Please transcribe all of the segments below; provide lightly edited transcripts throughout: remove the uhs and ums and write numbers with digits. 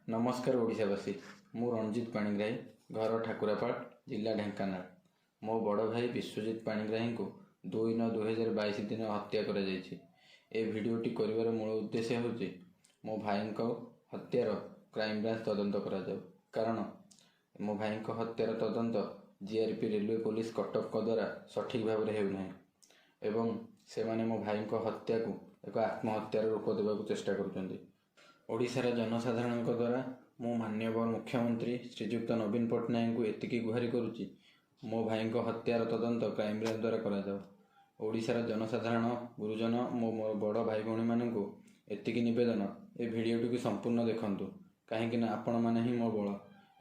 ନମସ୍କାର ଓଡ଼ିଶାବାସୀ, ମୁଁ ରଣଜିତ ପାଣିଗ୍ରାହୀ, ଘର ଠାକୁରାପାଳ, ଜିଲ୍ଲା ଢେଙ୍କାନାଳ। ମୋ ବଡ଼ ଭାଇ ବିଶ୍ୱଜିତ ପାଣିଗ୍ରାହୀଙ୍କୁ 2/9/2022 ଦିନ ହତ୍ୟା କରାଯାଇଛି। ଏ ଭିଡ଼ିଓଟି କରିବାର ମୂଳ ଉଦ୍ଦେଶ୍ୟ ହେଉଛି ମୋ ଭାଇଙ୍କ ହତ୍ୟାର କ୍ରାଇମବ୍ରାଞ୍ଚ ତଦନ୍ତ କରାଯାଉ, କାରଣ ମୋ ଭାଇଙ୍କ ହତ୍ୟାର ତଦନ୍ତ ଜିଆର୍ପି ରେଲୱେ ପୋଲିସ କଟକଙ୍କ ଦ୍ୱାରା ସଠିକ୍ ଭାବରେ ହେଉନାହିଁ ଏବଂ ସେମାନେ ମୋ ଭାଇଙ୍କ ହତ୍ୟାକୁ ଏକ ଆତ୍ମହତ୍ୟାର ରୂପ ଦେବାକୁ ଚେଷ୍ଟା କରୁଛନ୍ତି। ଓଡ଼ିଶାର ଜନସାଧାରଣଙ୍କ ଦ୍ୱାରା ମୁଁ ମାନ୍ୟବର ମୁଖ୍ୟମନ୍ତ୍ରୀ ଶ୍ରୀଯୁକ୍ତ ନବୀନ ପଟ୍ଟନାୟକଙ୍କୁ ଏତିକି ଗୁହାରି କରୁଛି, ମୋ ଭାଇଙ୍କ ହତ୍ୟାର ତଦନ୍ତ କ୍ରାଇମବ୍ରାଞ୍ଚ ଦ୍ୱାରା କରାଯାଉ। ଓଡ଼ିଶାର ଜନସାଧାରଣ, ଗୁରୁଜନ, ମୋର ବଡ଼ ଭାଇ ଭଉଣୀମାନଙ୍କୁ ଏତିକି ନିବେଦନ, ଏ ଭିଡ଼ିଓଟିକୁ ସମ୍ପୂର୍ଣ୍ଣ ଦେଖନ୍ତୁ, କାହିଁକିନା ଆପଣମାନେ ହିଁ ମୋ ବଳ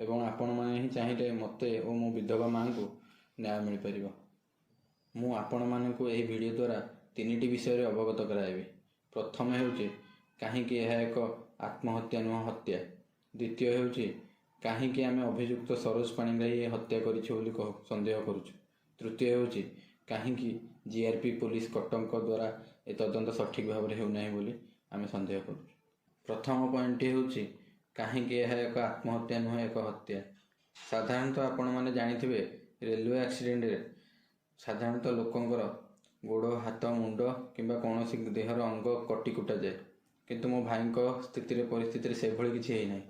ଏବଂ ଆପଣମାନେ ହିଁ ଚାହିଁଲେ ମୋତେ ଓ ମୋ ବିଧବା ମାଆଙ୍କୁ ନ୍ୟାୟ ମିଳିପାରିବ। ମୁଁ ଆପଣମାନଙ୍କୁ ଏହି ଭିଡ଼ିଓ ଦ୍ୱାରା ତିନିଟି ବିଷୟରେ ଅବଗତ କରାଇବି। ପ୍ରଥମ ହେଉଛି କାହିଁକି ଏହା ଏକ ଆତ୍ମହତ୍ୟା ନୁହଁ ହତ୍ୟା। ଦ୍ୱିତୀୟ ହେଉଛି କାହିଁକି ଆମେ ଅଭିଯୁକ୍ତ ସରୋଜ ପାଣିଗ୍ରାହୀ ଏ ହତ୍ୟା କରିଛୁ ବୋଲି ସନ୍ଦେହ କରୁଛୁ। ତୃତୀୟ ହେଉଛି କାହିଁକି ଜିଆର୍ପି ପୋଲିସ କଟକଙ୍କ ଦ୍ୱାରା ଏ ତଦନ୍ତ ସଠିକ୍ ଭାବରେ ହେଉନାହିଁ ବୋଲି ଆମେ ସନ୍ଦେହ କରୁଛୁ। ପ୍ରଥମ ପଏଣ୍ଟଟି ହେଉଛି କାହିଁକି ଏହା ଏକ ଆତ୍ମହତ୍ୟା ନୁହେଁ ଏକ ହତ୍ୟା। ସାଧାରଣତଃ ଆପଣମାନେ ଜାଣିଥିବେ, ରେଲୱେ ଆକ୍ସିଡେଣ୍ଟରେ ସାଧାରଣତଃ ଲୋକଙ୍କର ଗୋଡ଼, ହାତ, ମୁଣ୍ଡ କିମ୍ବା କୌଣସି ଦେହର ଅଙ୍ଗ କଟି କୁଟାଯାଏ। କିନ୍ତୁ ମୋ ଭାଇଙ୍କ ସ୍ଥିତିରେ ପରିସ୍ଥିତିରେ ସେଭଳି କିଛି ହେଇନାହିଁ।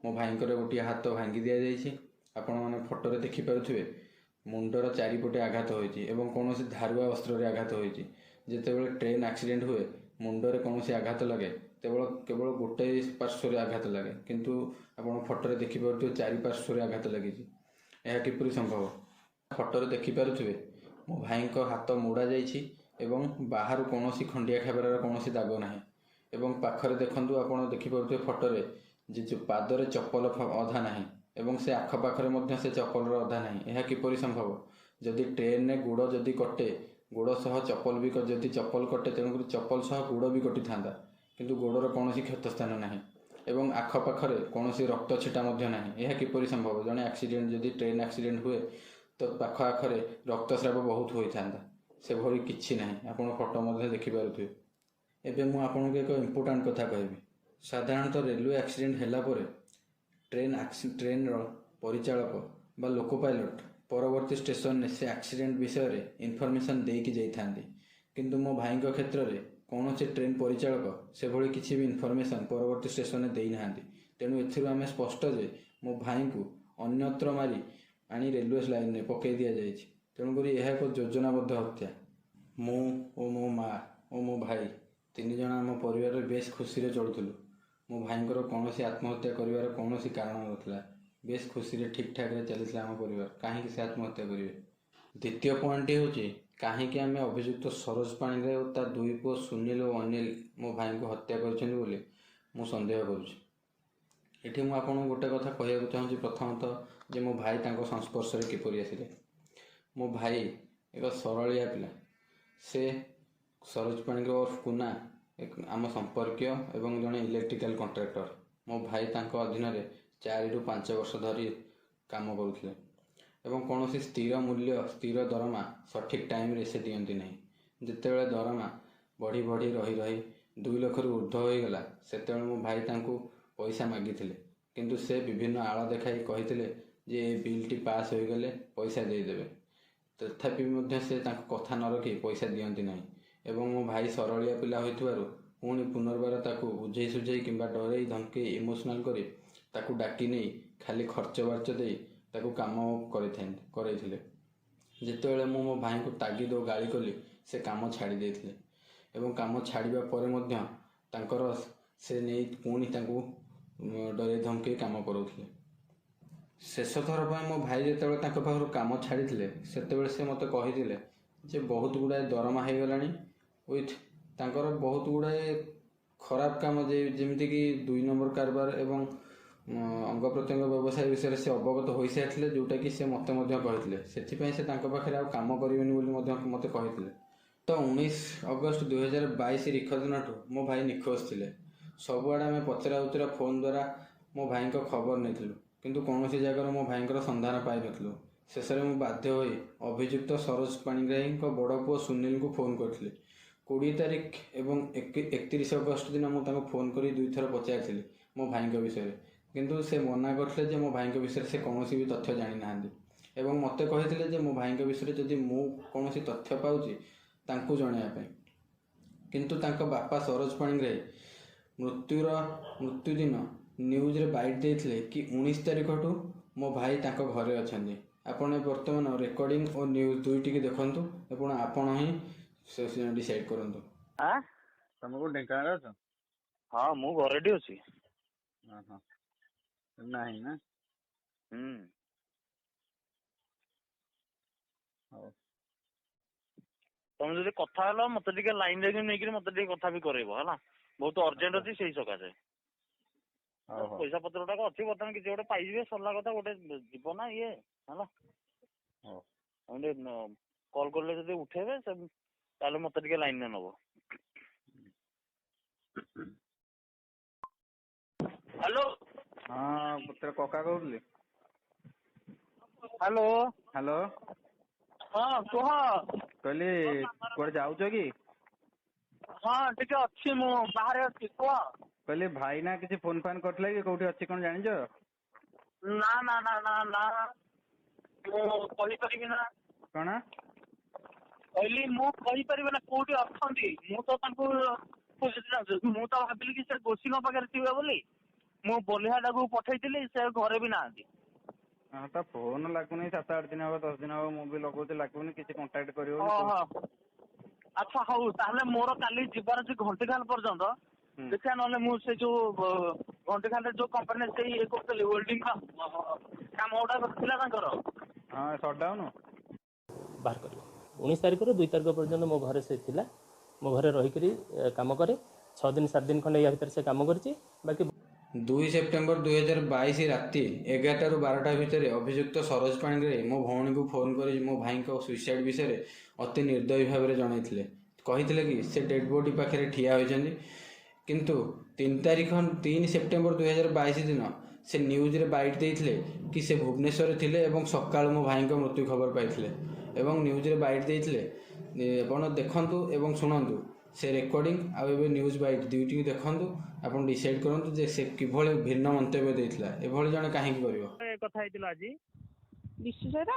ମୋ ଭାଇଙ୍କର ଗୋଟିଏ ହାତ ଭାଙ୍ଗି ଦିଆଯାଇଛି। ଆପଣମାନେ ଫଟୋରେ ଦେଖିପାରୁଥିବେ, ମୁଣ୍ଡର ଚାରିପଟେ ଆଘାତ ହୋଇଛି ଏବଂ କୌଣସି ଧାରୁଆ ଅସ୍ତ୍ରରେ ଆଘାତ ହୋଇଛି। ଯେତେବେଳେ ଟ୍ରେନ୍ ଆକ୍ସିଡେଣ୍ଟ ହୁଏ, ମୁଣ୍ଡରେ କୌଣସି ଆଘାତ ଲାଗେ, କେବଳ କେବଳ ଗୋଟାଏ ପାର୍ଶ୍ୱରେ ଆଘାତ ଲାଗେ। କିନ୍ତୁ ଆପଣ ଫଟୋରେ ଦେଖିପାରୁଥିବେ, ଚାରି ପାର୍ଶ୍ୱରେ ଆଘାତ ଲାଗିଛି। ଏହା କିପରି ସମ୍ଭବ? ଫଟୋରେ ଦେଖିପାରୁଥିବେ, ମୋ ଭାଇଙ୍କ ହାତ ମୋଡ଼ା ଯାଇଛି ଏବଂ ବାହାରୁ କୌଣସି ଖଣ୍ଡିଆ ଖାବରାର କୌଣସି ଦାଗ ନାହିଁ। ଏବଂ ପାଖରେ ଦେଖନ୍ତୁ, ଆପଣ ଦେଖିପାରୁଥିବେ ଫଟୋରେ ଯେ ଯେଉଁ ପାଦରେ ଚପଲ ଅଧା ନାହିଁ ଏବଂ ସେ ଆଖପାଖରେ ମଧ୍ୟ ସେ ଚପଲର ଅଧା ନାହିଁ। ଏହା କିପରି ସମ୍ଭବ? ଯଦି ଟ୍ରେନରେ ଗୋଡ଼ ଯଦି କଟେ, ଗୋଡ଼ ସହ ଚପଲ ବି, ଯଦି ଚପଲ କଟେ, ତେଣୁକରି ଚପଲ ସହ ଗୋଡ଼ ବି କଟିଥାନ୍ତା। କିନ୍ତୁ ଗୋଡ଼ର କୌଣସି କ୍ଷତ ସ୍ଥାନ ନାହିଁ ଏବଂ ଆଖପାଖରେ କୌଣସି ରକ୍ତ ଛିଟା ମଧ୍ୟ ନାହିଁ। ଏହା କିପରି ସମ୍ଭବ? ଜଣେ ଆକ୍ସିଡେଣ୍ଟ, ଯଦି ଟ୍ରେନ୍ ଆକ୍ସିଡେଣ୍ଟ ହୁଏ ତ ପାଖ ଆଖରେ ରକ୍ତସ୍ରାବ ବହୁତ ହୋଇଥାନ୍ତା। ସେଭଳି କିଛି ନାହିଁ। ଆପଣ ଫଟୋ ମଧ୍ୟ ଦେଖିପାରୁଥିବେ। ଏବେ ମୁଁ ଆପଣଙ୍କୁ ଏକ ଇମ୍ପୋର୍ଟାଣ୍ଟ କଥା କହିବି। ସାଧାରଣତଃ ରେଲୱେ ଆକ୍ସିଡେଣ୍ଟ ହେଲା ପରେ ଟ୍ରେନ୍ର ପରିଚାଳକ ବା ଲୋକୋ ପାଇଲଟ୍ ପରବର୍ତ୍ତୀ ଷ୍ଟେସନରେ ସେ ଆକ୍ସିଡେଣ୍ଟ ବିଷୟରେ ଇନଫର୍ମେସନ୍ ଦେଇକି ଯାଇଥାନ୍ତି। କିନ୍ତୁ ମୋ ଭାଇଙ୍କ କ୍ଷେତ୍ରରେ କୌଣସି ଟ୍ରେନ୍ ପରିଚାଳକ ସେଭଳି କିଛି ବି ଇନଫର୍ମେସନ୍ ପରବର୍ତ୍ତୀ ଷ୍ଟେସନରେ ଦେଇନାହାନ୍ତି। ତେଣୁ ଏଥିରୁ ଆମେ ସ୍ପଷ୍ଟ ଯେ ମୋ ଭାଇଙ୍କୁ ଅନ୍ୟତ୍ର ମାରି ଆଣି ରେଲୱେ ଲାଇନରେ ପକାଇ ଦିଆଯାଇଛି। ତେଣୁକରି ଏହା ଏକ ଯୋଜନାବଦ୍ଧ ହତ୍ୟା। ମୁଁ ଓ ମୋ ମା ଓ ମୋ ଭାଇ ତିନି ଜଣ ଆମ ପରିବାରରେ ବେଶ ଖୁସିରେ ଚଳୁଥିଲୁ। ମୋ ଭାଇଙ୍କର କୌଣସି ଆତ୍ମହତ୍ୟା କରିବାର କୌଣସି କାରଣ ନଥିଲା। ବେଶ ଖୁସିରେ ଠିକ୍ ଠାକ୍ରେ ଚାଲିଥିଲା ଆମ ପରିବାର। କାହିଁକି ସେ ଆତ୍ମହତ୍ୟା କରିବେ? ଦ୍ୱିତୀୟ ପଏଣ୍ଟଟି ହେଉଛି କାହିଁକି ଆମେ ଅଭିଯୁକ୍ତ ସରୋଜ ପାଣିଗ୍ରାହୀ ଓ ତା ଦୁଇ ପୁଅ ସୁନୀଲ ଓ ଅନିଲ ମୋ ଭାଇଙ୍କୁ ହତ୍ୟା କରିଛନ୍ତି ବୋଲି ମୁଁ ସନ୍ଦେହ କରୁଛି। ଏଠି ମୁଁ ଆପଣଙ୍କୁ ଗୋଟେ କଥା କହିବାକୁ ଚାହୁଁଛି। ପ୍ରଥମତଃ ଯେ ମୋ ଭାଇ ତାଙ୍କ ସଂସ୍ପର୍ଶରେ କିପରି ଆସିଲେ। ମୋ ଭାଇ ଏକ ସରଳିଆ ପିଲା। ସେ ସରୋଜ ପାଣିଗ୍ରାହୀ ଓରଫ କୁନା ଏକ ଆମ ସମ୍ପର୍କୀୟ ଏବଂ ଜଣେ ଇଲେକ୍ଟ୍ରିକାଲ କଣ୍ଟ୍ରାକ୍ଟର। ମୋ ଭାଇ ତାଙ୍କ ଅଧୀନରେ 4ରୁ 5 ବର୍ଷ ଧରି କାମ କରୁଥିଲେ ଏବଂ କୌଣସି ସ୍ଥିର ମୂଲ୍ୟ, ସ୍ଥିର ଦରମା ସଠିକ୍ ଟାଇମ୍ରେ ସେ ଦିଅନ୍ତି ନାହିଁ। ଯେତେବେଳେ ଦରମା ବଢ଼ି ବଢ଼ି ରହି ରହି 2 ଲକ୍ଷରୁ ଉର୍ଦ୍ଧ୍ୱ ହୋଇଗଲା, ସେତେବେଳେ ମୋ ଭାଇ ତାଙ୍କୁ ପଇସା ମାଗିଥିଲେ। କିନ୍ତୁ ସେ ବିଭିନ୍ନ ଆଳ ଦେଖାଇ କହିଥିଲେ ଯେ ଏ ବିଲ୍ଟି ପାସ୍ ହୋଇଗଲେ ପଇସା ଦେଇଦେବେ। ତଥାପି ମଧ୍ୟ ସେ ତାଙ୍କ କଥା ନ ରଖି ପଇସା ଦିଅନ୍ତି ନାହିଁ ଏବଂ ମୋ ଭାଇ ସରଳିଆ ପିଲା ହୋଇଥିବାରୁ ପୁଣି ପୁନର୍ବାର ତାକୁ ବୁଝେଇ ସୁଝେଇ କିମ୍ବା ଡରେଇ ଧମକେଇ, ଇମୋସନାଲ୍ କରି ତାକୁ ଡାକି ନେଇ ଖାଲି ଖର୍ଚ୍ଚ ବାର୍ଚ୍ଚ ଦେଇ ତାକୁ କାମ କରେଇଥିଲେ। ଯେତେବେଳେ ମୁଁ ମୋ ଭାଇଙ୍କୁ ତାଗିଦ ଓ ଗାଳି କଲି, ସେ କାମ ଛାଡ଼ି ଦେଇଥିଲେ ଏବଂ କାମ ଛାଡ଼ିବା ପରେ ମଧ୍ୟ ତାଙ୍କର ସେ ନେଇ ପୁଣି ତାଙ୍କୁ ଡରେଇ ଧମକେଇ କାମ କରାଉଥିଲେ। ଶେଷ ଥର ପାଇଁ ମୋ ଭାଇ ଯେତେବେଳେ ତାଙ୍କ ପାଖରୁ କାମ ଛାଡ଼ିଥିଲେ, ସେତେବେଳେ ସେ ମୋତେ କହିଥିଲେ ଯେ ବହୁତ ଗୁଡ଼ାଏ ଦରମା ହେଇଗଲାଣି, ୱିଥ୍ ତାଙ୍କର ବହୁତ ଗୁଡ଼ାଏ ଖରାପ କାମ, ଯେ ଯେମିତିକି ଦୁଇ ନମ୍ବର କାରବାର ଏବଂ ଅଙ୍ଗ ପ୍ରତ୍ୟଙ୍ଗ ବ୍ୟବସାୟ ବିଷୟରେ ସେ ଅବଗତ ହୋଇସାରିଥିଲେ, ଯେଉଁଟାକି ସେ ମୋତେ ମଧ୍ୟ କହିଥିଲେ। ସେଥିପାଇଁ ସେ ତାଙ୍କ ପାଖରେ ଆଉ କାମ କରିବେନି ବୋଲି ମଧ୍ୟ ମୋତେ କହିଥିଲେ। ତ 19 ଅଗଷ୍ଟ 2022 ତାରିଖ ଦିନଠୁ ମୋ ଭାଇ ନିଖୋଜ ଥିଲେ। ସବୁଆଡ଼େ ଆମେ ପଚରା ଉଚରା ଫୋନ୍ ଦ୍ୱାରା ମୋ ଭାଇଙ୍କ ଖବର ନେଇଥିଲୁ, କିନ୍ତୁ କୌଣସି ଜାଗାରୁ ମୋ ଭାଇଙ୍କର ସନ୍ଧାନ ପାଇନଥିଲୁ। ଶେଷରେ ମୁଁ ବାଧ୍ୟ ହୋଇ ଅଭିଯୁକ୍ତ ସରୋଜ ପାଣିଗ୍ରାହୀଙ୍କ ବଡ଼ ପୁଅ ସୁନୀଲଙ୍କୁ ଫୋନ୍ କରିଥିଲି। 20 ତାରିଖ ଏବଂ 31 ଅଗଷ୍ଟ ଦିନ ମୁଁ ତାଙ୍କୁ ଫୋନ୍ କରି ଦୁଇଥର ପଚାରିଥିଲି ମୋ ଭାଇଙ୍କ ବିଷୟରେ। କିନ୍ତୁ ସେ ମନା କରିଥିଲେ ଯେ ମୋ ଭାଇଙ୍କ ବିଷୟରେ ସେ କୌଣସି ବି ତଥ୍ୟ ଜାଣିନାହାନ୍ତି ଏବଂ ମୋତେ କହିଥିଲେ ଯେ ମୋ ଭାଇଙ୍କ ବିଷୟରେ ଯଦି ମୁଁ କୌଣସି ତଥ୍ୟ ପାଉଛି ତାଙ୍କୁ ଜଣାଇବା ପାଇଁ। କିନ୍ତୁ ତାଙ୍କ ବାପା ସରୋଜ ପାଣିଗ୍ରାହୀ ମୃତ୍ୟୁ ଦିନ ନ୍ୟୁଜ୍ରେ ବାଇଟ୍ ଦେଇଥିଲେ କି 19 ତାରିଖଠୁ ମୋ ଭାଇ ତାଙ୍କ ଘରେ ଅଛନ୍ତି। ଆପଣ ବର୍ତ୍ତମାନ ରେକର୍ଡ଼ିଂ ଓ ନ୍ୟୁଜ୍ ଦୁଇଟିକି ଦେଖନ୍ତୁ ଏବଂ ଆପଣ ହିଁ ଡିସାଇଡ଼୍ କରନ୍ତୁ। ଆଁ ତମେ କୋଉଠି ଢେଙ୍କାନାଳରେ ଅଛ? ହଁ, ମୁଁ ଘରେଠି ଅଛି। ଓହୋ, ନାହିଁ ନା? ହୁଁ। ହଉ। ତମେ ଯଦି କଥା ହେଲ, ମତେ ଟିକେ ଲାଇନରେ ନେଇକିରି ମତେ ଟିକେ କଥା ବି କରେଇବ, ହେଲା? ବହୁତ ଅର୍ଜେଣ୍ଟ ଅଛି, ସେଇ ସକାଶେ। ହଉ ହଉ। ପଇସା ପତ୍ର ଗୁଡାକ ଅଛି, ବର୍ତ୍ତମାନ କିଛି ଗୋଟେ ପାଇଯିବେ, ସରିଲା କଥା। ଗୋଟେ ଯିବ ନା ଇଏ, ହେଲା? ହଉ। ତମେ ଟିକେ କଲ୍ କଲେ ଯଦି ଉଠେଇବେ ସେ, ତାହେଲେ ମତେ ଟିକେ ଲାଇନରେ ନବ। ହ୍ୟାଲୋ। ହଁ, ପୁତ୍ର କକା କହୁଥିଲି। ହ୍ୟାଲୋ। ହ୍ୟାଲୋ। ହଁ, କୁହ। କହିଲି କୁଆଡେ ଯାଉଛ କି? ହଁ, ଟିକେ ଅଛି, ମୁଁ ବାହାରେ ଅଛି, କୁହ। କହିଲି ଭାଇନା କିଛି ଫୋନ ଫାନ୍ କରିଥିଲା କି? କୋଉଠି ଅଛି କଣ ଜାଣିଛ? ନା ନା ନା ନା ନା, ମୁଁ କହିପାରିବି ନା। କଣ? କହିଲି ମୁଁ କହିପାରିବି ନା କୋଉଠି ଅଛନ୍ତି। ମୁଁ ତ ତାଙ୍କୁ, ମୁଁ ତ ଭାବିଲି କି ସେ ଗୋସିଙ୍କ ପାଖରେ ଥିବେ ବୋଲି। ମୁଁ ବଲିହାଟାକୁ ପଠେଇଥିଲି, ସେ ଘରେ ବି ନାହାନ୍ତି। ହଁ, ତା ଫୋନ ଲାଗୁନି 7-8 ଦିନ ହବ, 10 ଦିନ ହବ। ମୁଁ ବି ଲଗଉଛି, ଲାଗୁନି, କିଛି କଣ୍ଟାକ୍ଟ କରିହଉନି। ଓହୋ, ଆଚ୍ଛା, ହଉ ତାହେଲେ। ମୋର କାଲି ଯିବାର ଅଛି ଘଣ୍ଟିଖାଲ ପର୍ଯ୍ୟନ୍ତ। ଦେଖିବା, ନହେଲେ ମୁଁ ସେ ଯୋଉ ଘଣ୍ଟିଖାଲରେ ଯୋଉ କମ୍ପାନୀ ସେଇ ଇଏ କରୁଥିଲି, ୱେଲ୍ଡିଂ କାମ ଗୁଡାକ ଥିଲା ତାଙ୍କର। ହଁ, ସଟଡାଉନ ବାହାର କରିବ। 19 ତାରିଖରୁ 2 ତାରିଖ ପର୍ଯ୍ୟନ୍ତ ମୋ ଘରେ ସେ ଥିଲା। ମୋ ଘରେ ରହିକରି କାମ କରେ। 6 ଦିନ 7 ଦିନ ଖଣ୍ଡେ ୟା ଭିତରେ ସେ କାମ କରିଛି। ବାକି 2 ସେପ୍ଟେମ୍ବର 2022 ରାତି 11ଟାରୁ 12ଟା ଭିତରେ ଅଭିଯୁକ୍ତ ସରୋଜ ପାଣିଗ୍ରାହୀ ମୋ ଭଉଣୀକୁ ଫୋନ୍ କରି ମୋ ଭାଇଙ୍କ ସୁଇସାଇଡ଼୍ ବିଷୟରେ ଅତି ନିର୍ଦ୍ଦୟୀ ଭାବରେ ଜଣାଇଥିଲେ। କହିଥିଲେ କି ସେ ଡେଡ଼୍ ବଡି ପାଖରେ ଠିଆ ହୋଇଛନ୍ତି। କିନ୍ତୁ 3 ତାରିଖ, 3 ସେପ୍ଟେମ୍ବର 2022 ଦିନ ସେ ନ୍ୟୁଜ୍ରେ ବାଇଟ୍ ଦେଇଥିଲେ କି ସେ ଭୁବନେଶ୍ୱରରେ ଥିଲେ ଏବଂ ସକାଳୁ ମୋ ଭାଇଙ୍କ ମୃତ୍ୟୁ ଖବର ପାଇଥିଲେ ଏବଂ ନ୍ୟୁଜ୍ରେ ବାଇଟ୍ ଦେଇଥିଲେ। ଆପଣ ଦେଖନ୍ତୁ ଏବଂ ଶୁଣନ୍ତୁ ସେ ରେକର୍ଡ଼ିଂ ଆଉ ଏବେ ନ୍ୟୁଜ୍ ବାଇଟ୍ ଦୁଇଟିକୁ ଦେଖନ୍ତୁ। ଆପଣ ଡିସାଇଡ଼୍ କରନ୍ତୁ ଯେ ସେ କିଭଳି ଭିନ୍ନ ମନ୍ତବ୍ୟ ଦେଇଥିଲା। ଏଭଳି ଜଣେ କାହିଁକି କରିବ? କଥା ହେଇଥିଲ ଆଜି? ବିଶୁ ସହିତ?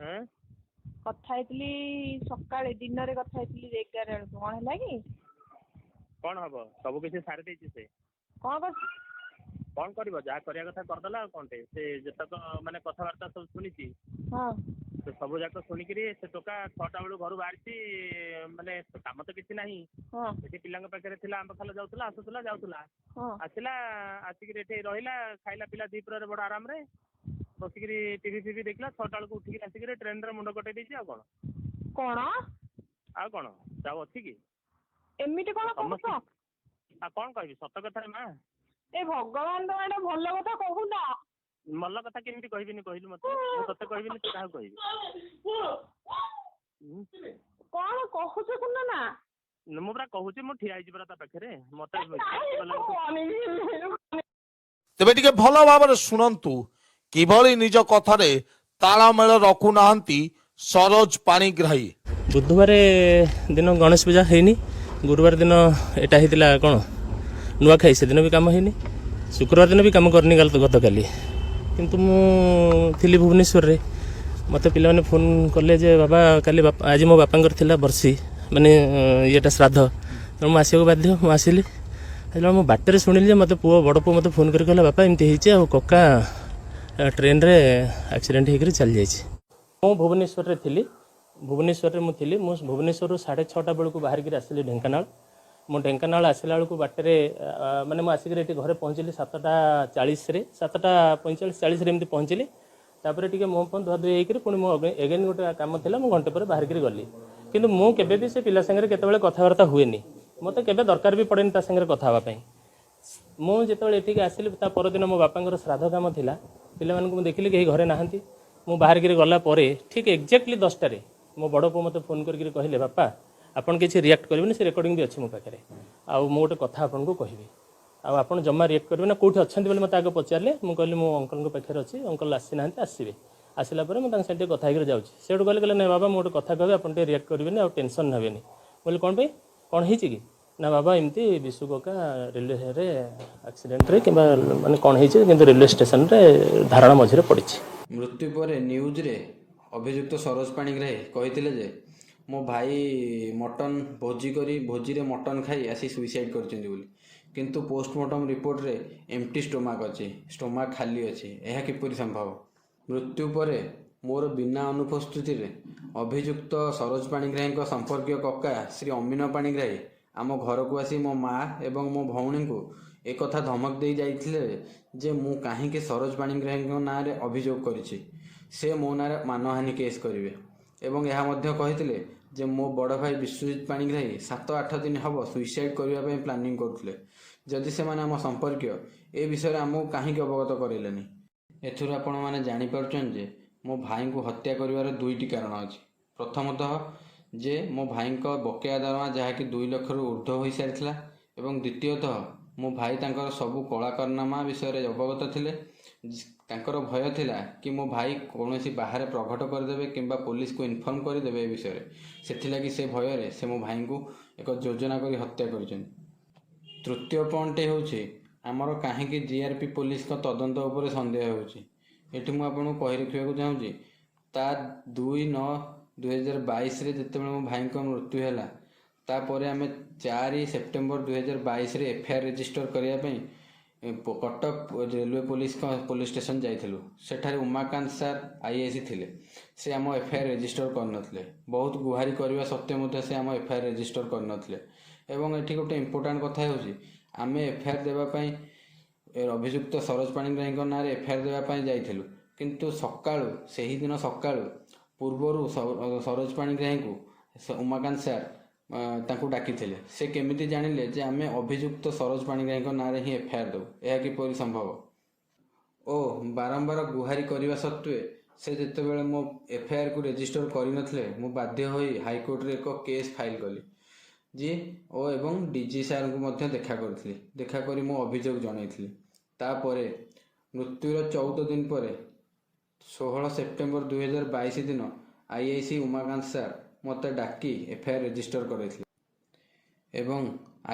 ହଁ। କଥା ହେଇଥିଲି ସକାଳେ, ଦିନରେ କଥା ହେଇଥିଲି 11 ବେଳକୁ। କଣ ହେଲା କି? କଣ ହବ, ସବୁ କିଛି ସାରି ଦେଇଛି ସେ। କଣ କରୁଛି? କଣ କରିବ, ଯାହା କରିବା କଥା କରିଦେଲା। ଆଉ କଣଟେ, ସେ ଯେତକ ମାନେ କଥାବାର୍ତ୍ତା ସବୁ ଶୁଣିଛି, ସେ ସବୁ ଯାକ ଶୁଣିକିରି ସେ ଟୋକା 6ଟା ବେଳୁ ଘରୁ ବାହାରିଛି। ମାନେ କାମ ତ କିଛି ନାହିଁ। ଏଠି ପିଲାଙ୍କ ପାଖରେ ଥିଲା, ଆମ୍ବ ଖାଲ ଯାଉଥିଲା, ଆସୁଥିଲା, ଯାଉଥିଲା। ଆସିଲା, ଆସିକିରି ଏଠି ରହିଲା, ଖାଇଲା ପିଲା ଦ୍ୱିପ୍ରହରେ ବଡ ଆରାମରେ ବସିକିରି ଟିଭି ଫିଭି ଦେଖିଲା। 6ଟା ବେଳକୁ ଉଠିକିରି ଆସିକିରି ଟ୍ରେନରେ ମୁଣ୍ଡ କଟେଇ ଦେଇଛି, ଆଉ କଣ? କଣ? ଆଉ କଣ ଆଉ ଅଛି କି? ଏମିତି କଣ କହୁଛ? ଆଉ କଣ କହିବି, ସତ କଥାରେ ମା। ଏ ଭଗବାନ, ତମେ ଏଇଟା ଭଲ କଥା କହୁନ? ଭଲ କଥା କେମିତି କହିବିନି କହିଲୁ ମତେ? ମୁଁ ତତେ କହିବିନି ତ କାହାକୁ କହିବି? କଣ କହୁଛ ଶୁଣ ନା। ମୁଁ ପରା କହୁଛି, ମୁଁ ଠିଆ ହେଇଛି ପରା ତା ପାଖରେ। ମତେ ତେବେ ଟିକେ ଭଲ ଭାବରେ ଶୁଣନ୍ତୁ କିଭଳି ନିଜ କଥାରେ ତାଳମେଳ ରଖୁନାହାନ୍ତି ସରୋଜ ପାଣିଗ୍ରାହୀ। ବୁଧବାର ଦିନ ଗଣେଶ ପୂଜା ହେଇନି। ଗୁରୁବାର ଦିନ ଏଇଟା ହେଇଥିଲା କ'ଣ ନୂଆଖାଇ, ସେଦିନ ବି କାମ ହେଇନି। ଶୁକ୍ରବାର ଦିନ ବି କାମ କରିନି କାଲି, ଗତକାଲି। କିନ୍ତୁ ମୁଁ ଥିଲି ଭୁବନେଶ୍ୱରରେ। ମୋତେ ପିଲାମାନେ ଫୋନ୍ କଲେ ଯେ ବାବା କାଲି ବାପା, ଆଜି ମୋ ବାପାଙ୍କର ଥିଲା ବର୍ଷି, ମାନେ ଇଏଟା ଶ୍ରାଦ୍ଧ, ତେଣୁ ମୁଁ ଆସିବାକୁ ବାଧ୍ୟ। ମୁଁ ଆସିଲି। ଆସିଲା ମୁଁ ବାଟରେ ଶୁଣିଲି ଯେ ମୋତେ ପୁଅ, ବଡ଼ ପୁଅ ମୋତେ ଫୋନ୍ କରି କହିଲା, ବାପା ଏମିତି ହେଇଛି ଆଉ କକା ଟ୍ରେନରେ ଆକ୍ସିଡେଣ୍ଟ ହେଇକରି ଚାଲିଯାଇଛି। ମୁଁ ଭୁବନେଶ୍ୱରରେ ଥିଲି। ଭୁବନେଶ୍ୱରରେ ମୁଁ ଥିଲି। ମୁଁ ଭୁବନେଶ୍ୱରରୁ 6:30 ବେଳକୁ ବାହାରିକିରି ଆସିଲି ଢେଙ୍କାନାଳ। ମୁଁ ଢେଙ୍କାନାଳ ଆସିଲା ବେଳକୁ ବାଟରେ, ମାନେ ମୁଁ ଆସିକିରି ଏଠି ଘରେ ପହଞ୍ଚିଲି 7:40ରେ, 7:45 40ରେ ଏମିତି ପହଞ୍ଚିଲି। ତାପରେ ଟିକେ ମୁହଁ ଫୁହଁ ଧୁଆ ଧୁଇ ହେଇକିରି ପୁଣି ମୁଁ ଏଗେନ୍ ଗୋଟେ କାମ ଥିଲା, ମୁଁ ଘଣ୍ଟେ ପରେ ବାହାରିକିରି ଗଲି। କିନ୍ତୁ ମୁଁ କେବେ ବି ସେ ପିଲା ସାଙ୍ଗରେ କେତେବେଳେ କଥାବାର୍ତ୍ତା ହୁଏନି। ମୋତେ କେବେ ଦରକାର ବି ପଡ଼େନି ତା ସାଙ୍ଗରେ କଥା ହେବା ପାଇଁ। ମୁଁ ଯେତେବେଳେ ଏଠିକି ଆସିଲି, ତା ପରଦିନ ମୋ ବାପାଙ୍କର ଶ୍ରାଦ୍ଧ କାମ ଥିଲା। ପିଲାମାନଙ୍କୁ ମୁଁ ଦେଖିଲି କେହି ଘରେ ନାହାନ୍ତି। ମୁଁ ବାହାରିକିରି ଗଲା ପରେ ଠିକ୍ ଏକ୍ଜାକ୍ଟଲି 10ଟାରେ ମୋ ବଡ଼ ପୁଅ ମୋତେ ଫୋନ୍ କରିକିରି କହିଲେ, ବାପା ଆପଣ କିଛି ରିଆକ୍ଟ କରିବେନି, ସେ ରେକର୍ଡ଼ିଂ ବି ଅଛି ମୋ ପାଖରେ, ଆଉ ମୁଁ ଗୋଟେ କଥା ଆପଣଙ୍କୁ କହିବି, ଆଉ ଆପଣ ଜମା ରିଆକ୍ଟ କରିବେ ନା। କେଉଁଠି ଅଛନ୍ତି ବୋଲି ମୋତେ ଆଗ ପଚାରିଲେ। ମୁଁ କହିଲି ମୁଁ ଅଙ୍କଲଙ୍କ ପାଖରେ ଅଛି, ଅଙ୍କଲ ଆସିନାହାନ୍ତି, ଆସିବେ, ଆସିଲା ପରେ ମୁଁ ତାଙ୍କ ସାଙ୍ଗେ ଟିକେ କଥା ହେଇକିରି ଯାଉଛି। ସେଇଠୁ କହିଲେ ନାଇଁ ବାବା, ମୁଁ ଗୋଟେ କଥା କହିବି, ଆପଣ ଟିକେ ରିଆକ୍ଟ କରିବେନି ଆଉ ଟେନସନ୍ ନେବେନି। ମୁଁ କହିଲି କ'ଣ ପାଇଁ, କ'ଣ ହେଇଛି କି? ନା ବାବା, ଏମିତି ବିଶୁ କକା ରେଲୱେରେ ଆକ୍ସିଡେଣ୍ଟରେ କିମ୍ବା ମାନେ କ'ଣ ହେଇଛି, କିନ୍ତୁ ରେଲୱେ ଷ୍ଟେସନରେ ଧାରଣା ମଝିରେ ପଡ଼ିଛି। ମୃତ୍ୟୁ ପରେ ନ୍ୟୁଜ୍ରେ ଅଭିଯୁକ୍ତ ସରୋଜ ପାଣିଗ୍ରାହୀ କହିଥିଲେ ଯେ ମୋ ଭାଇ ମଟନ୍ ଭୋଜି କରି, ଭୋଜିରେ ମଟନ୍ ଖାଇ ଆସି ସୁଇସାଇଡ଼୍ କରିଛନ୍ତି ବୋଲି। କିନ୍ତୁ ପୋଷ୍ଟମର୍ଟମ୍ ରିପୋର୍ଟରେ ଏମ୍ଟି ଷ୍ଟୋମାକ୍ ଅଛି, ଷ୍ଟୋମାକ୍ ଖାଲି ଅଛି। ଏହା କିପରି ସମ୍ଭବ? ମୃତ୍ୟୁ ପରେ ମୋର ବିନା ଅନୁପସ୍ଥିତିରେ ଅଭିଯୁକ୍ତ ସରୋଜ ପାଣିଗ୍ରାହୀଙ୍କ ସମ୍ପର୍କୀୟ କକା ଶ୍ରୀ ଅମିନ ପାଣିଗ୍ରାହୀ ଆମ ଘରକୁ ଆସି ମୋ ମା ଏବଂ ମୋ ଭଉଣୀଙ୍କୁ ଏକଥା ଧମକ ଦେଇ ଯାଇଥିଲେ ଯେ ମୁଁ କାହିଁକି ସରୋଜ ପାଣିଗ୍ରାହୀଙ୍କ ନାଁରେ ଅଭିଯୋଗ କରିଛି, ସେ ମୋ ନାଁରେ ମାନହାନି କେସ୍ କରିବେ। ଏବଂ ଏହା ମଧ୍ୟ କହିଥିଲେ ଯେ ମୋ ବଡ଼ ଭାଇ ବିଶ୍ୱଜିତ ପାଣିଗ୍ରାହୀ 7-8 ଦିନ ହେବ ସୁଇସାଇଡ଼୍ କରିବା ପାଇଁ ପ୍ଲାନିଂ କରୁଥିଲେ। ଯଦି ସେମାନେ ଆମ ସମ୍ପର୍କୀୟ, ଏ ବିଷୟରେ ଆମକୁ କାହିଁକି ଅବଗତ କରାଇଲେନି? ଏଥିରୁ ଆପଣମାନେ ଜାଣିପାରୁଛନ୍ତି ଯେ ମୋ ଭାଇଙ୍କୁ ହତ୍ୟା କରିବାର ଦୁଇଟି କାରଣ ଅଛି। ପ୍ରଥମତଃ ଯେ ମୋ ଭାଇଙ୍କ ବକେୟା ଦରମା, ଯାହାକି 2 ଲକ୍ଷରୁ ଉର୍ଦ୍ଧ୍ୱ ହୋଇସାରିଥିଲା, ଏବଂ ଦ୍ୱିତୀୟତଃ ମୋ ଭାଇ ତାଙ୍କର ସବୁ କଳାକାରନାମା ବିଷୟରେ ଅବଗତ ଥିଲେ। ତାଙ୍କର ଭୟ ଥିଲା କି ମୋ ଭାଇ କୌଣସି ବାହାରେ ପ୍ରଘଟ କରିଦେବେ କିମ୍ବା ପୋଲିସକୁ ଇନଫର୍ମ କରିଦେବେ ଏ ବିଷୟରେ। ସେଥିଲାଗି ସେ ଭୟରେ ସେ ମୋ ଭାଇଙ୍କୁ ଏକ ଯୋଜନା କରି ହତ୍ୟା କରିଛନ୍ତି। ତୃତୀୟ ପଏଣ୍ଟଟି ହେଉଛି, ଆମର କାହିଁକି ଜିଆର୍ପି ପୋଲିସଙ୍କ ତଦନ୍ତ ଉପରେ ସନ୍ଦେହ ହେଉଛି। ଏଠି ମୁଁ ଆପଣଙ୍କୁ କହି ରଖିବାକୁ ଚାହୁଁଛି, ତା 2/9/2022ରେ ଯେତେବେଳେ ମୋ ଭାଇଙ୍କ ମୃତ୍ୟୁ ହେଲା, ତାପରେ ଆମେ 4 ସେପ୍ଟେମ୍ବର 2022ରେ ଏଫଆଇଆର୍ ରେଜିଷ୍ଟର କରିବା ପାଇଁ କଟକ ରେଲୱେ ପୋଲିସଙ୍କ ପୋଲିସ ଷ୍ଟେସନ ଯାଇଥିଲୁ। ସେଠାରେ ଉମାକାନ୍ତ ସାର୍ ଆଇଆଇସି ଥିଲେ। ସେ ଆମ ଏଫଆଇଆର୍ ରେଜିଷ୍ଟର କରିନଥିଲେ। ବହୁତ ଗୁହାରି କରିବା ସତ୍ତ୍ୱେ ମଧ୍ୟ ସେ ଆମ ଏଫଆଇଆର୍ ରେଜିଷ୍ଟର କରିନଥିଲେ। ଏବଂ ଏଠି ଗୋଟେ ଇମ୍ପୋର୍ଟାଣ୍ଟ କଥା ହେଉଛି, ଆମେ ଏଫଆଇଆର୍ ଦେବା ପାଇଁ ଅଭିଯୁକ୍ତ ସରୋଜ ପାଣିଗ୍ରାହୀଙ୍କ ନାଁରେ ଏଫଆଇଆର୍ ଦେବା ପାଇଁ ଯାଇଥିଲୁ, କିନ୍ତୁ ସକାଳୁ, ସେହିଦିନ ସକାଳୁ ପୂର୍ବରୁ ସରୋଜ ପାଣିଗ୍ରାହୀଙ୍କୁ ଉମାକାନ୍ତ ସାର୍ ତାଙ୍କୁ ଡାକିଥିଲେ। ସେ କେମିତି ଜାଣିଲେ ଯେ ଆମେ ଅଭିଯୁକ୍ତ ସରୋଜ ପାଣିଗ୍ରାହୀଙ୍କ ନାଁରେ ହିଁ ଏଫଆଇଆର୍ ଦେବୁ? ଏହା କିପରି ସମ୍ଭବ? ଓ ବାରମ୍ବାର ଗୁହାରି କରିବା ସତ୍ତ୍ୱେ ସେ ଯେତେବେଳେ ମୋ ଏଫଆଇଆର୍କୁ ରେଜିଷ୍ଟର କରିନଥିଲେ, ମୁଁ ବାଧ୍ୟ ହୋଇ ହାଇକୋର୍ଟରେ ଏକ କେସ୍ ଫାଇଲ୍ କଲି ଯିଏ ଓ ଏବଂ ଡିଜି ସାର୍ଙ୍କୁ ମଧ୍ୟ ଦେଖା କରିଥିଲି। ଦେଖା କରି ମୁଁ ଅଭିଯୋଗ ଜଣାଇଥିଲି। ତାପରେ ମୃତ୍ୟୁର 14 ଦିନ ପରେ 16 ସେପ୍ଟେମ୍ବର 2022 ଦିନ ଆଇଆଇସି ଉମାକାନ୍ତ ସାର୍ ମୋତେ ଡାକି ଏଫଆଇଆର୍ ରେଜିଷ୍ଟର କରାଇଥିଲେ। ଏବଂ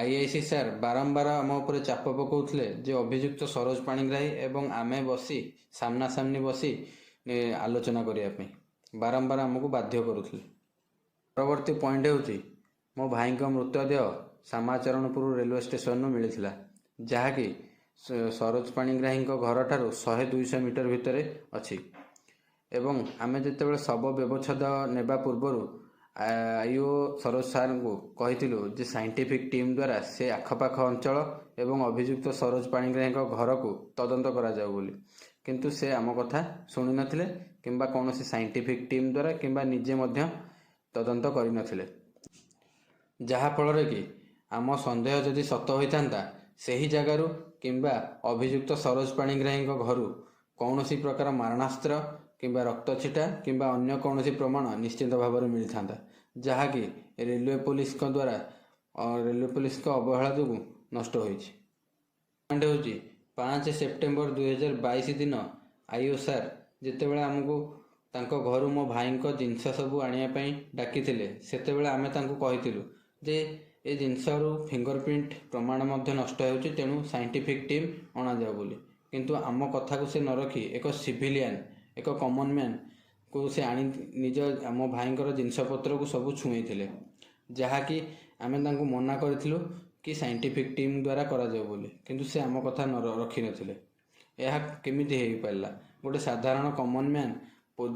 ଆଇଆଇସି ସାର୍ ବାରମ୍ବାର ଆମ ଉପରେ ଚାପ ପକାଉଥିଲେ ଯେ ଅଭିଯୁକ୍ତ ସରୋଜ ପାଣିଗ୍ରାହୀ ଏବଂ ଆମେ ବସି, ସାମ୍ନାସାମ୍ନି ବସି ଆଲୋଚନା କରିବା ପାଇଁ ବାରମ୍ବାର ଆମକୁ ବାଧ୍ୟ କରୁଥିଲେ। ପରବର୍ତ୍ତୀ ପଏଣ୍ଟ ହେଉଛି, ମୋ ଭାଇଙ୍କ ମୃତଦେହ ଶ୍ୟାମାଚରଣପୁର ରେଲୱେ ଷ୍ଟେସନରୁ ମିଳିଥିଲା, ଯାହାକି ସରୋଜ ପାଣିଗ୍ରାହୀଙ୍କ ଘରଠାରୁ 100-200 ମିଟର ଭିତରେ ଅଛି। ଏବଂ ଆମେ ଯେତେବେଳେ ଶବ ବ୍ୟବଚ୍ଛେଦ ନେବା ପୂର୍ବରୁ ଆଇଓ ସରୋଜ ସାର୍ଙ୍କୁ କହିଥିଲୁ ଯେ ସାଇଣ୍ଟିଫିକ୍ ଟିମ୍ ଦ୍ୱାରା ସେ ଆଖପାଖ ଅଞ୍ଚଳ ଏବଂ ଅଭିଯୁକ୍ତ ସରୋଜ ପାଣିଗ୍ରାହୀଙ୍କ ଘରକୁ ତଦନ୍ତ କରାଯାଉ ବୋଲି, କିନ୍ତୁ ସେ ଆମ କଥା ଶୁଣିନଥିଲେ କିମ୍ବା କୌଣସି ସାଇଣ୍ଟିଫିକ୍ ଟିମ୍ ଦ୍ୱାରା କିମ୍ବା ନିଜେ ମଧ୍ୟ ତଦନ୍ତ କରିନଥିଲେ। ଯାହାଫଳରେ କି ଆମ ସନ୍ଦେହ ଯଦି ସତ ହୋଇଥାନ୍ତା, ସେହି ଜାଗାରୁ କିମ୍ବା ଅଭିଯୁକ୍ତ ସରୋଜ ପାଣିଗ୍ରାହୀଙ୍କ ଘରୁ କୌଣସି ପ୍ରକାର ମାରଣାସ୍ତ୍ର କିମ୍ବା ରକ୍ତଛିଟା କିମ୍ବା ଅନ୍ୟ କୌଣସି ପ୍ରମାଣ ନିଶ୍ଚିତ ଭାବରେ ମିଳିଥାନ୍ତା, ଯାହାକି ରେଲୱେ ପୋଲିସଙ୍କ ଦ୍ୱାରା, ରେଲୱେ ପୋଲିସଙ୍କ ଅବହେଳା ଯୋଗୁଁ ନଷ୍ଟ ହୋଇଛି। ପଏଣ୍ଟ ହେଉଛି, 5 ସେପ୍ଟେମ୍ବର 2022 ଦିନ ଆଇଓ ସାର୍ ଯେତେବେଳେ ଆମକୁ ତାଙ୍କ ଘରୁ ମୋ ଭାଇଙ୍କ ଜିନିଷ ସବୁ ଆଣିବା ପାଇଁ ଡାକିଥିଲେ, ସେତେବେଳେ ଆମେ ତାଙ୍କୁ କହିଥିଲୁ ଯେ ଏ ଜିନିଷରୁ ଫିଙ୍ଗର ପ୍ରିଣ୍ଟ ପ୍ରମାଣ ମଧ୍ୟ ନଷ୍ଟ ହେଉଛି, ତେଣୁ ସାଇଣ୍ଟିଫିକ୍ ଟିମ୍ ଅଣାଯାଉ ବୋଲି। କିନ୍ତୁ ଆମ କଥାକୁ ସେ ନ ରଖି ଏକ ସିଭିଲିଆନ୍, ଏକ କମନ୍ ମ୍ୟାନ୍କୁ ସେ ଆଣି ନିଜ ଆମ ଭାଇଙ୍କର ଜିନିଷପତ୍ରକୁ ସବୁ ଛୁଏଁଇଥିଲେ, ଯାହାକି ଆମେ ତାଙ୍କୁ ମନା କରିଥିଲୁ କି ସାଇଣ୍ଟିଫିକ୍ ଟିମ୍ ଦ୍ୱାରା କରାଯାଉ ବୋଲି, କିନ୍ତୁ ସେ ଆମ କଥା ନ ରଖିନଥିଲେ। ଏହା କେମିତି ହେଇପାରିଲା? ଗୋଟେ ସାଧାରଣ କମନ୍ ମ୍ୟାନ୍,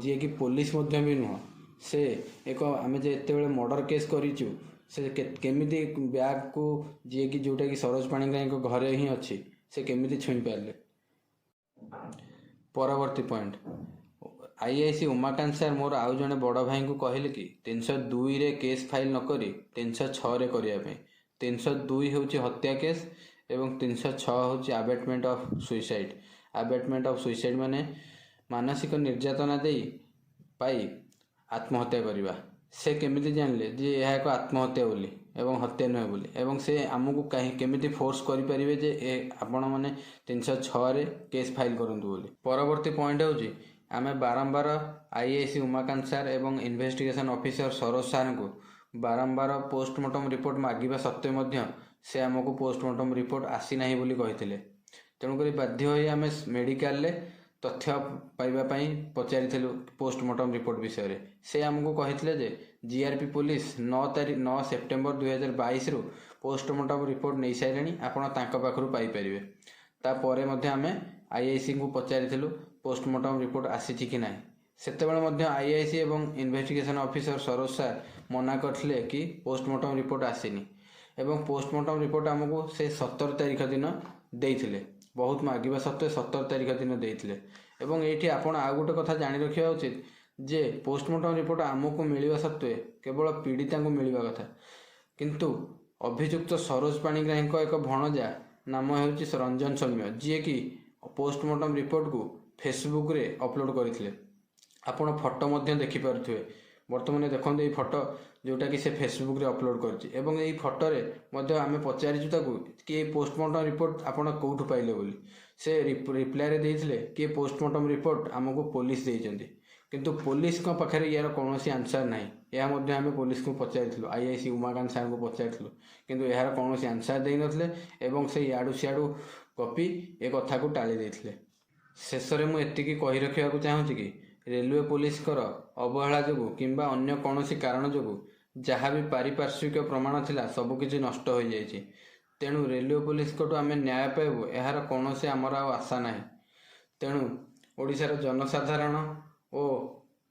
ଯିଏକି ପୋଲିସ ମଧ୍ୟ ବି ନୁହଁ, ସେ ଏକ ଆମେ ଯେତେବେଳେ ମର୍ଡ଼ର କେସ୍ କରିଛୁ, ସେ କେମିତି ବ୍ୟାଗକୁ, ଯିଏକି ଯେଉଁଟାକି ସରୋଜ ପାଣିଗ୍ରାହୀଙ୍କ ଘରେ ହିଁ ଅଛି, ସେ କେମିତି ଛୁଇଁ ପାରିଲେ? ପରବର୍ତ୍ତୀ ପଏଣ୍ଟ, ଆଇଆଇସି ଉମାକାନ୍ତ ସାର୍ ମୋର ଆଉ ଜଣେ ବଡ଼ ଭାଇଙ୍କୁ କହିଲେ କି 302ରେ କେସ୍ ଫାଇଲ୍ ନକରି 306ରେ କରିବା ପାଇଁ। 302 ହେଉଛି ହତ୍ୟା କେସ୍ ଏବଂ 306 ହେଉଛି ଆବେଟମେଣ୍ଟ ଅଫ୍ ସୁଇସାଇଡ଼୍। ଆବେଟମେଣ୍ଟ ଅଫ୍ ସୁଇସାଇଡ଼୍ ମାନେ ମାନସିକ ନିର୍ଯାତନା ଦେଇ ପାଇ ଆତ୍ମହତ୍ୟା କରିବା। ସେ କେମିତି ଜାଣିଲେ ଯେ ଏହା ଏକ ଆତ୍ମହତ୍ୟା ବୋଲି ଏବଂ ହତ୍ୟା ନୁହେଁ ବୋଲି? ଏବଂ ସେ ଆମକୁ କାହିଁ କେମିତି ଫୋର୍ସ କରିପାରିବେ ଯେ ଆପଣମାନେ 306ରେ କେସ୍ ଫାଇଲ୍ କରନ୍ତୁ ବୋଲି? ପରବର୍ତ୍ତୀ ପଏଣ୍ଟ ହେଉଛି, ଆମେ ବାରମ୍ବାର ଆଇଆଇସି ଉମାକାନ୍ତ ସାର୍ ଏବଂ ଇନଭେଷ୍ଟିଗେସନ୍ ଅଫିସର ସରୋଜ ସାର୍ଙ୍କୁ ବାରମ୍ବାର ପୋଷ୍ଟମର୍ଟମ୍ ରିପୋର୍ଟ ମାଗିବା ସତ୍ତ୍ୱେ ମଧ୍ୟ ସେ ଆମକୁ ପୋଷ୍ଟମର୍ଟମ୍ ରିପୋର୍ଟ ଆସିନାହିଁ ବୋଲି କହିଥିଲେ। ତେଣୁକରି ବାଧ୍ୟ ହୋଇ ଆମେ ମେଡ଼ିକାଲରେ ତଥ୍ୟ ପାଇବା ପାଇଁ ପଚାରିଥିଲୁ ପୋଷ୍ଟମର୍ଟମ୍ ରିପୋର୍ଟ ବିଷୟରେ। ସେ ଆମକୁ କହିଥିଲେ ଯେ ଜିଆର୍ପି ପୋଲିସ 9 ତାରିଖ 9 ସେପ୍ଟେମ୍ବର 2022ରୁ ପୋଷ୍ଟମର୍ଟମ୍ ରିପୋର୍ଟ ନେଇସାରିଲେଣି, ଆପଣ ତାଙ୍କ ପାଖରୁ ପାଇପାରିବେ। ତାପରେ ମଧ୍ୟ ଆମେ ଆଇଆଇସିଙ୍କୁ ପଚାରିଥିଲୁ ପୋଷ୍ଟମର୍ଟମ୍ ରିପୋର୍ଟ ଆସିଛି କି ନାହିଁ। ସେତେବେଳେ ମଧ୍ୟ ଆଇଆଇସି ଏବଂ ଇନଭେଷ୍ଟିଗେସନ୍ ଅଫିସର ସରୋଜ ସାର୍ ମନା କରିଥିଲେ କି ପୋଷ୍ଟମର୍ଟମ୍ ରିପୋର୍ଟ ଆସିନି ଏବଂ ପୋଷ୍ଟମର୍ଟମ୍ ରିପୋର୍ଟ ଆମକୁ ସେ 17 ତାରିଖ ଦିନ ଦେଇଥିଲେ। ବହୁତ ମାଗିବା ସତ୍ତ୍ୱେ 17 ତାରିଖ ଦିନ ଦେଇଥିଲେ। ଏବଂ ଏଇଠି ଆପଣ ଆଉ ଗୋଟେ କଥା ଜାଣି ରଖିବା ଉଚିତ ଯେ ପୋଷ୍ଟମର୍ଟମ୍ ରିପୋର୍ଟ ଆମକୁ ମିଳିବା ସତ୍ତ୍ୱେ କେବଳ ପୀଡ଼ିତାଙ୍କୁ ମିଳିବା କଥା, କିନ୍ତୁ ଅଭିଯୁକ୍ତ ସରୋଜ ପାଣିଗ୍ରାହୀଙ୍କ ଏକ ଭଣଜା ନାମ ହେଉଛି ରଞ୍ଜନ ସୌମ୍ୟ, ଯିଏକି ପୋଷ୍ଟମର୍ଟମ୍ ରିପୋର୍ଟକୁ ଫେସବୁକ୍ରେ ଅପଲୋଡ଼ କରିଥିଲେ। ଆପଣ ଫଟୋ ମଧ୍ୟ ଦେଖିପାରୁଥିବେ। ବର୍ତ୍ତମାନ ଦେଖନ୍ତୁ ଏଇ ଫଟୋ, ଯେଉଁଟାକି ସେ ଫେସବୁକ୍ରେ ଅପଲୋଡ଼ କରିଛି। ଏବଂ ଏଇ ଫଟୋରେ ମଧ୍ୟ ଆମେ ପଚାରିଛୁ ତାକୁ କି ଏଇ ପୋଷ୍ଟମର୍ଟମ୍ ରିପୋର୍ଟ ଆପଣ କେଉଁଠୁ ପାଇଲେ ବୋଲି। ସେ ରିପ୍ଲାଏରେ ଦେଇଥିଲେ କି ଏ ପୋଷ୍ଟମର୍ଟମ୍ ରିପୋର୍ଟ ଆମକୁ ପୋଲିସ ଦେଇଛନ୍ତି। କିନ୍ତୁ ପୋଲିସଙ୍କ ପାଖରେ ୟାର କୌଣସି ଆନ୍ସର୍ ନାହିଁ। ଏହା ମଧ୍ୟ ଆମେ ପୋଲିସକୁ ପଚାରିଥିଲୁ, ଆଇଆଇସି ଉମାକାନ୍ତ ସାର୍ଙ୍କୁ ପଚାରିଥିଲୁ, କିନ୍ତୁ ଏହାର କୌଣସି ଆନ୍ସର୍ ଦେଇନଥିଲେ ଏବଂ ସେ ଇଆଡ଼ୁ ସିଆଡ଼ୁ ଗପି ଏ କଥାକୁ ଟାଳି ଦେଇଥିଲେ। ଶେଷରେ ମୁଁ ଏତିକି କହି ରଖିବାକୁ ଚାହୁଁଛି କି ରେଲୱେ ପୋଲିସଙ୍କର ଅବହେଳା ଯୋଗୁଁ କିମ୍ବା ଅନ୍ୟ କୌଣସି କାରଣ ଯୋଗୁଁ ଯାହା ବି ପାରିପାର୍ଶ୍ୱିକ ପ୍ରମାଣ ଥିଲା ସବୁକିଛି ନଷ୍ଟ ହୋଇଯାଇଛି। ତେଣୁ ରେଲୱେ ପୋଲିସଙ୍କଠୁ ଆମେ ନ୍ୟାୟ ପାଇବୁ ଏହାର କୌଣସି ଆମର ଆଉ ଆଶା ନାହିଁ। ତେଣୁ ଓଡ଼ିଶାର ଜନସାଧାରଣ ଓ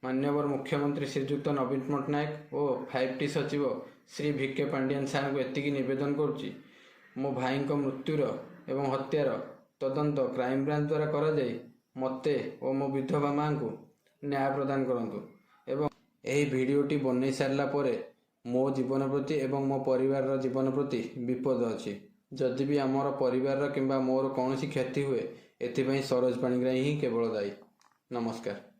ମାନ୍ୟବର ମୁଖ୍ୟମନ୍ତ୍ରୀ ଶ୍ରୀଯୁକ୍ତ ନବୀନ ପଟ୍ଟନାୟକ ଓ 5ଟି ସଚିବ ଶ୍ରୀ ଭି କେ ପାଣ୍ଡିଆନ ସାର୍ଙ୍କୁ ଏତିକି ନିବେଦନ କରୁଛି, ମୋ ଭାଇଙ୍କ ମୃତ୍ୟୁର ଏବଂ ହତ୍ୟାର ତଦନ୍ତ କ୍ରାଇମବ୍ରାଞ୍ଚ ଦ୍ୱାରା କରାଯାଇ ମୋତେ ଓ ମୋ ବିଧବା ମାଆଙ୍କୁ ନ୍ୟାୟ ପ୍ରଦାନ କରନ୍ତୁ। ଏବଂ ଏହି ଭିଡ଼ିଓଟି ବନେଇ ସାରିଲା ପରେ ମୋ ଜୀବନ ପ୍ରତି ଏବଂ ମୋ ପରିବାରର ଜୀବନ ପ୍ରତି ବିପଦ ଅଛି। ଯଦି ବି ଆମର ପରିବାରର କିମ୍ବା ମୋର କୌଣସି କ୍ଷତି ହୁଏ, ଏଥିପାଇଁ ସରୋଜ ପାଣିଗ୍ରାହୀ ହିଁ କେବଳ ଦାୟୀ। ନମସ୍କାର।